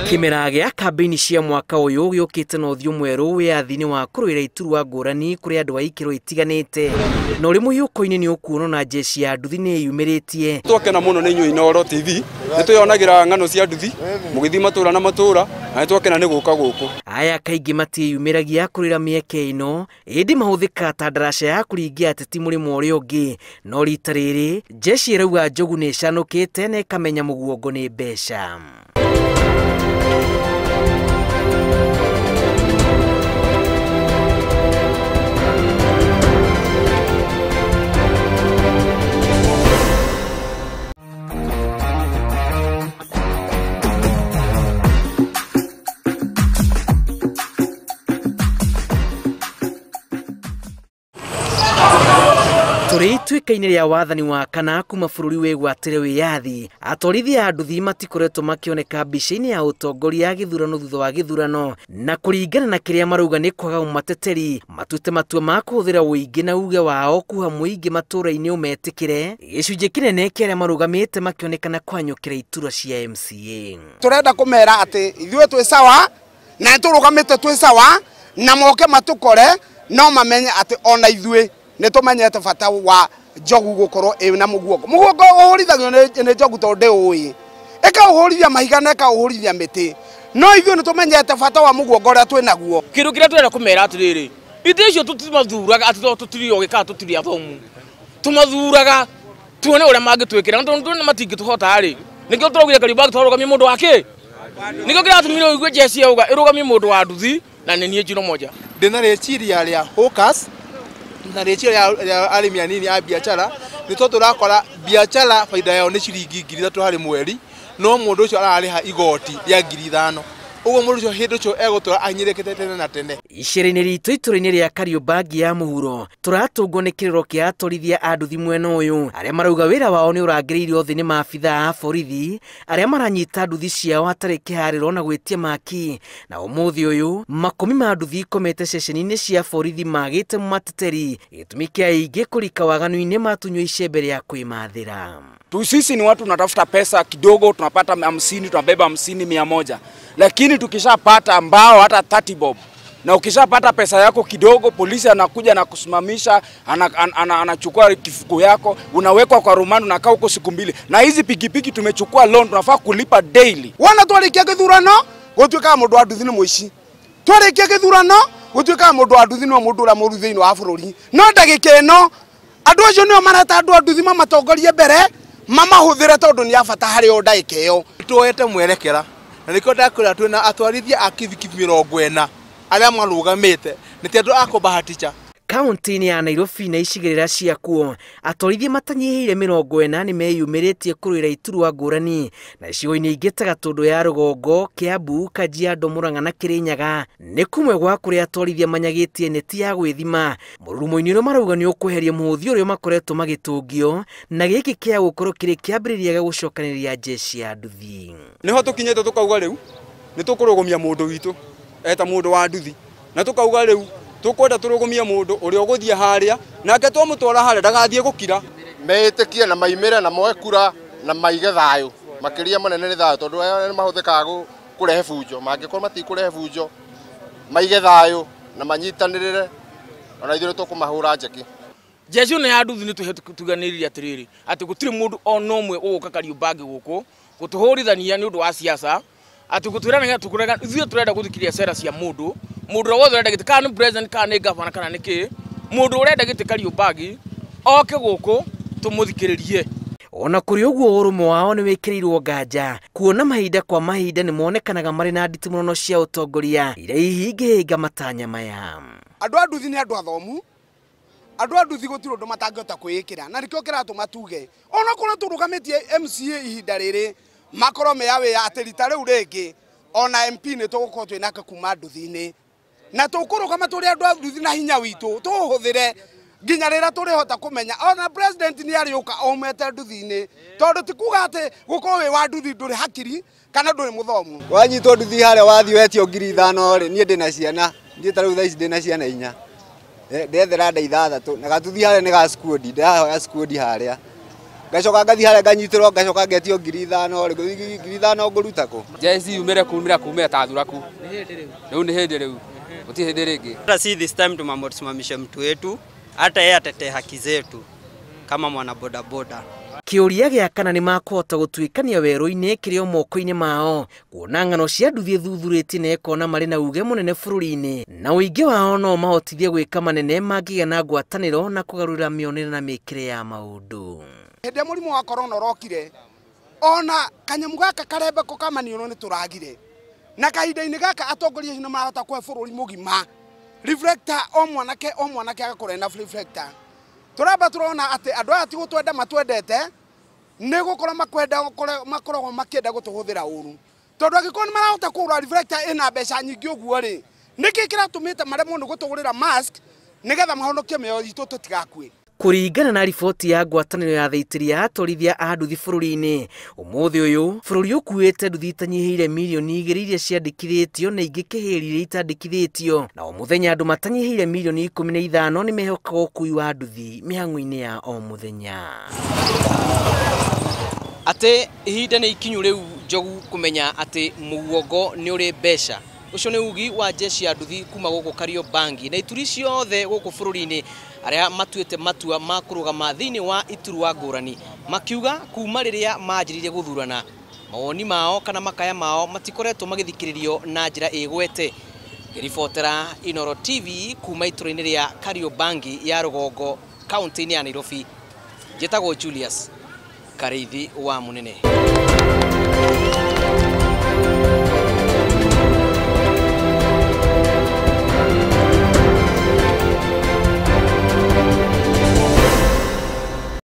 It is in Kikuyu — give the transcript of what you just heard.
Kĩmera gĩa kambĩini cia mwaka ũyũ gĩũkĩte na ũthiũ mwerũ wĩyathi-inĩ wa kũrũĩra iturwa ngũrani kũrĩ andũ a ikĩro itiganĩte na ũrĩ mũhiũko-inĩ nĩ ũkuonwo na jeshi ya nduthi nĩ ĩyumĩrĩtie. Twakena mũno nĩ inyuĩ Inooro TV, nĩ twĩyonagĩra ng'ano cia nduthi mũgĩthiĩ matũra na matũra, na nĩ twakena nĩ gũka gũkũ. Aya kaingĩ matiĩyumĩragia kũrĩra mĩeke ĩno ĩndĩ mahũthĩkaga ta ndaraca ya kũringia ateti mũrĩmo ũrĩa ũngĩ, no rita rĩrĩ jeshi ĩrauga njogu nĩ ĩcanũkĩte na ĩkamenya mũguongo nĩ mbeca. Tũrĩ ituĩka-inĩ rĩa wathani wa kana kuma bũrũri wĩgwatĩre wĩyathi, atwarithia a nduthi matikoretwo makĩoneka mbica-inĩ ya ũtongoria gĩthurano thutha wa gĩthurano, na kũringana na kĩrĩa marauga nĩ kwaga ũmateteri matuĩte matua ma kũhũthĩra ũingĩ na uge wao kuha mũingĩ matũũra-inĩ ũmetĩkĩre. Gĩcunjĩ kĩnene kĩa arĩa marũgamĩte makĩonekana kũhanyũkĩra iturwa cia MCA. Tũrenda kũmera atĩ ithuĩ twĩ sawa na nĩtũrũgamĩte twĩ sawa, na moke matũkore no mamenye atĩ ona ithuĩ nĩ tũmenyete bata wa njogu gũkorwo ĩ na mũguongo. Mũguongo ũhũrithagio nĩ njogu tondũ ndĩũĩ, ĩkaũhũrithia mahiga na ĩkaũhũrithia mĩtĩ, no ithuĩ nĩ tũmenyete bata wa mũguongo ũrĩa twĩ naguo. Kĩndũ kĩrĩa tũrenda kũmera atĩrĩrĩ, itĩ icio tũtimathuraga atĩ tondũ tũtirĩ ogĩ kana tũtirĩ athomu, tũmathuraga tuone ũrĩa mangĩtwĩkĩra, na tondũ tuone matingĩtũhota rĩ, nĩkĩo tũraugire Kariobangi twarũgamie mũndũ wa kĩ, nĩkĩo kĩratũmire ũigue jeshi yauga ĩrũgamie mũndũ wa nduthi na nĩ niĩ Njino Moja. Ndĩna rĩciria rĩa hawkers na rĩciria rĩa arĩmi anini a biacara, nĩ tondũ ũrakora biacara baida yao nĩ ciringi 3,000 harĩ mweri, no mũndũ ũcio ararĩha igoti rĩa 5,000. Ũguo mũndũ ũcio hĩndĩ ũcio egũtũra ahinyĩrĩkĩte tene na tene. Icera-inĩ ritũ itũra-inĩ rĩa Kariobangi ya mũhuro tũratũngwo nĩ kĩrĩro kĩa atwarithia a nduthi mwena ũyũ arĩa marauga wĩra wao nĩ ũrangĩrĩirio thĩ nĩ maabitha a borithi arĩa maranyita nduthi ciao hatarĩ kĩharĩro na gwĩtia maki, na ũmũthĩ ũyũ makũmi ma nduthi ikomete ceceni-inĩ cia borithi magĩte mateteri, gĩtũmi kĩa aingĩ kũrika waganu-inĩ matunywo icembe rĩa kwĩmathĩra. Sisi ni watu tunatafuta pesa kidogo, tunapata 50, tunabeba 50, 100. Lakini tukishapata ambao hata 30 bob, na ukishapata pesa yako kidogo, polisi anakuja na kusimamisha, anachukua kifuko yako, unawekwa kwa rumande, unakaa huko siku 2. Na hizi pikipiki tumechukua loan, tunafaa kulipa daily. Wana twarikia gĩthurano gũtuĩkaga mũndũ wa nduthi nĩ mũici, twarikia gĩthurano gũtuĩkaga mũndũ wa nduthi nĩwe mũndũ ũrĩa mũũru thĩinĩ wa bũrũri, no ndagĩka ĩno andũ acio nĩo mareta andũ a nduthi mamatongorie mbere mamahũthĩre tondũ nĩ a bata harĩ o ndagĩka ĩyo. Tuoete mwerekera na nĩkĩo ndakwĩra twĩna atwarithia a kibikibi 40 arĩa marũgamĩte, nĩ ti andũ a kũbahatisha. Kaunti-inĩ ya Nairobi na icigĩrĩra ciakuo atwarithia matanyihĩire 40 nĩ meyumĩrĩtie kũrũĩra iturwa ngũrani, na icigo-inĩ ingĩ ta Gatũndũ ya Rũgongo, Kiambu, Kajiado, Murang'a na Kĩrĩnyaga nĩ kũmwe gwa kũrĩa atwarithia manyagĩtie neti ya gwĩthima mũrurumo-inĩ ũrĩa marauga nĩ ũkweheria mũhũthi ũrĩa makoretwo magĩtũngio, na gĩkĩ kĩa gũkorwo kĩrĩ kĩambĩrĩria gĩa gũcokanĩrĩria jeshi ya nduthi. Nĩho tũkinyĩte tũkauga rĩu nĩ tũkũrũgamia mũndũ witũ eta mũndũ wa nduthi, na tũkauga rĩu tukwenda turugumie mundu uria uguthie haria nake twamutwara haria ndagathie gukira. Meitikie na maimire na moe kura na maige thayo, makiria manene nĩ thayo tondu aya nĩ mahuthikaga kurehe bunjo, mangĩkorwo matikurehe bunjo maige thayo na manyitanĩrĩre, ona ithuĩ tũkũmahũra njeki. Jeshi nĩ ya nduthi nĩ tũtuganĩrĩria atĩrĩrĩ atĩ gũtirĩ mũndũ ona ũmwe ũgũka Kariobangi gũkũ gũtũhũrithania nĩ ũndũ wa siasa, atĩ gũtwĩra nĩgetha tũkũrega. Ithuĩ tũrenda gũthikĩrĩria cera cia mũndũ, mũndũ ũrĩa wothe ũrenda gĩtĩ, kana nĩ president kana nĩ governor kana nĩ kĩ, mũndũ ũrenda gĩtĩ Kariobangi oke gũkũ tũmũthikĩrĩrie. Ona kũrĩ ũguo ũrũmwe wao nĩ wĩkĩrĩirwo nganja kuona mahinda kwa mahinda nĩ monekanaga marĩ na nditimũrano cia ũtongoria iria ihingĩhĩnga matanya maya. Andũ a nduthi nĩ andũ athomu, andũ a nduthi gũtirĩ ũndũ matangĩhota kwĩĩkĩra, na nĩkĩo kĩratũma tuge onokorwo tũrũgamĩtie MCA ihinda rĩrĩ makorwo me aware atĩ rita rĩu rĩngĩ ona MP nĩ tũgũkorwo twĩ nake kuma nduthi-inĩ, na tũkũrũgama tũrĩ andũ a nduthi na hinya witũ tũũhũthĩre nginya rĩrĩa tũrĩhota kũmenya ona president nĩ arĩũka aumĩte nduthi-inĩ, tondũ ti kuga atĩ gũkorwo wĩ wa nduthi ndũrĩ hakiri kana ndũrĩ mũthomu. Wanyitwo nduthi harĩa wathiĩ wetio 5,000 rĩ, niĩ ndĩna ciana, niĩ ta rĩu thaa ici ndĩna ciana 4, ndethera nda 6 na gatuthi harĩa nĩ ga squad, ndĩrahoya squad harĩa. Ngacoka ngathiĩ harĩa nganyitĩrwo ngacoka ngetio 5,000 rĩ, 5,000 ngũruta kũ? Jeci yumĩre kumĩra kumĩra ta thuraku. Rĩu nĩ hĩndĩ rĩu. Gũtirĩ hĩndĩ rĩngĩ. Hata si this time tumeamua tusimamishe mtu wetu, hata yeye atetee haki zetu kama mwana bodaboda. Kĩũria gĩa kana nĩ makũhota gũtuĩkania werũ-inĩ kĩrĩ o moko-inĩ mao, kuona ng'ano cia nduthi ĩthuthurĩtie na ĩkona marĩ na uge mũnene bũrũri-inĩ, na ũingĩ wao no mahotithie gwĩka manene mangĩgĩa na ngwatanĩro na kũgarũrĩra mĩonere na mĩkĩre ya maũndũ. Hĩndĩ ĩrĩa mũrimũ wa corona ũrokire, ona kanyamũ gaka karembeko ka maniũrũ nĩ tũragire, na kahinda-inĩ gaka atongoria acio nĩ marahota kũhe bũrũri mũgima reflector, o mwanake agakorwo ena reflector. Tũramba tũrona atĩ andũ aya ti gũtwenda matwendete, nĩ gũkorwo makoragwo makĩenda gũtũhũthĩra ũru, tondũ angĩkorwo nĩ marahota kũgũra reflector ĩna mbeca nyingĩ ũguo rĩ, nĩkĩ kĩratũmĩte maremwo nĩ gũtũgũrĩra mask nĩgetha mahonokie mĩoyo itũ tũtigakue? Kũringana na riboti ya ngwatanĩro ya thaitĩri ya atwarithia a nduthi bũrũri-inĩ, ũmũthĩ ũyũ bũrũri ũkuĩte nduthi itanyihĩire mirioni 2 iria ciandĩkithĩtio na ingĩ kĩhĩri iria itandĩkithĩtio, na o mũthenya andũ matanyihĩire mirioni 15 nĩ mehokaga ũkui wa nduthi mĩhang'o-inĩ ya o mũthenya. Atĩ ihinda nĩ ikinyu rĩu Njogu kũmenya atĩ mũguongo nĩ ũrĩ mbeca. Ũcio nĩ ugi wa jeshi ya nduthi kuma gũkũ Kariobangi na ituri ciothe gũkũ bũrũri-inĩ arĩa matuĩte matua ma kũrũgama thĩinĩ wa iturwa ngũrani, makiuga kuma rĩrĩa manjĩrĩirie gũthurana mawoni mao kana makaya mao matikoretwo magĩthikĩrĩrio na njĩra ĩgwete. Ngĩribotera Inooro TV kuma itũra-inĩ rĩa Kariobangi ya rũgongo kaunti-inĩ ya Nairobi, njĩtagwo Julius Karĩithi wa Mũnene.